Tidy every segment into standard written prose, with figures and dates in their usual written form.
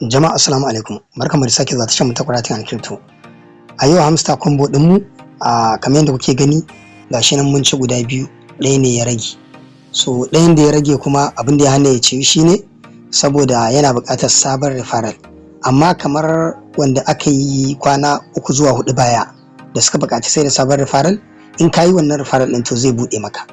Jama'a, assalamu alaikum. Barkanmu da sake zuwa tashar mu ta Kuratin and Crypto. A yau Hamster Combo din mu, a kamar yadda kuke gani, gashi nan mun ci guda biyu, ɗaya ne ya rage. So ɗayan da ya rage kuma, abin da ya hana ya ci shine saboda yana buƙatar sabon referral. Amma kamar wanda aka yi kwana 3 zuwa 4 baya da suka buƙaci sai da sabon referral, in ka yi wannan referral ɗin, to zai buɗe maka.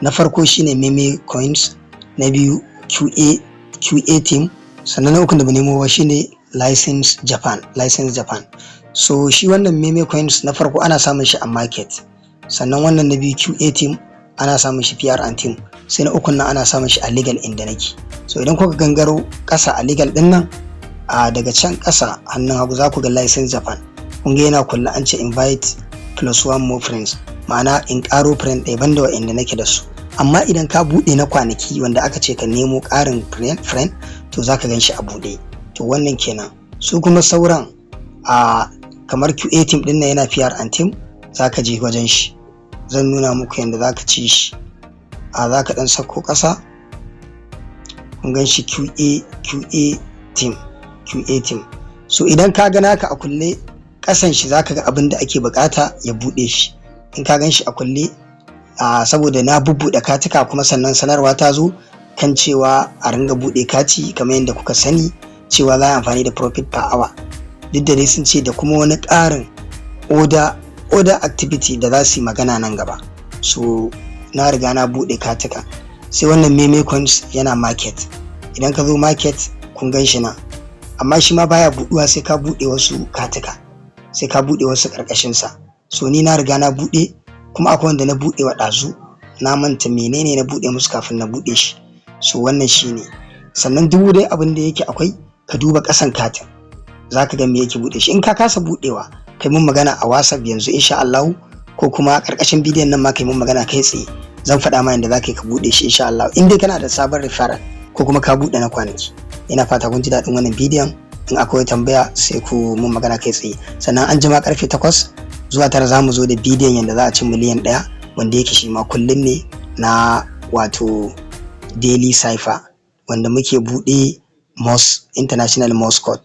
Na farko shine meme coins, na biyu QA team, sannan na ukun da ba nemo ba shine License Japan, License Japan. So shi wannan meme coins na farko ana samun shi a market, sannan wannan na biyu QA team ana samun shi PR and team, sai na ukun nan ana samun shi a legal inda nake. So idan kuka gangaro ƙasa a legal din nan, a daga can ƙasa hannun hagu za ku ga License Japan. Kun ga yana kulle, an ce invite plus one more friends, ma'ana in ƙaro friend ɗaya banda wa'inda nake da su. Amma idan ka buɗe na kwanaki wanda aka ce ka nemo ƙarin friend, to za ka gan shi a buɗe. To wannan kenan. Su kuma sauran, a kamar QA team ɗin nan yana PR and team, za ka je wajen shi. Zan nuna muku yadda za ka ci shi. A za ka ɗan sako ƙasa, kun gan shi, QA team, QA team. So idan ka ga naka a kulle, ƙasan shi za ka ga abin da ake buƙata ya buɗe shi. In ka gan shi a kulle, saboda na bubbuɗe katika, kuma sannan sanarwa ta zo kan cewa a ringa buɗe kati, kamar yadda kuka sani cewa za a amfani da profit per hour, duk da dai sun ce da kuma wani ƙarin order activity da za su yi magana nan gaba. So na riga na buɗe katika. Sai wannan meme coins yana market. Idan ka zo market, kun gan shi nan, amma shi ma baya buɗuwa sai ka buɗe wasu katika, sai ka buɗe wasu ƙarƙashinsa. So ni na riga na buɗe, kuma akwai wanda na buɗe wa ɗazu, na manta menene na buɗe musu kafin na buɗe shi. So wannan shine. Sannan duk dai abin da yake akwai, ka duba ƙasan katin, za ka ga me yake buɗe shi. In ka kasa buɗewa, kai mun magana a WhatsApp yanzu insha Allah, ko kuma ƙarƙashin bidiyon nan ma kai mun magana kai tsaye, zan faɗa ma yadda za ka yi ka buɗe shi insha Allah, in dai kana da sabon referral ko kuma ka buɗe na kwanaki. Ina fata kun ji daɗin wannan bidiyon. In akwai tambaya, sai ku mun magana kai tsaye. Sannan an jima karfe 8 zuwa 9 za mu zo da bidiyon yadda za a ci miliyan 1, wanda yake shi ma kullum ne na wato daily cipher wanda muke buɗe Morse, international Morse code.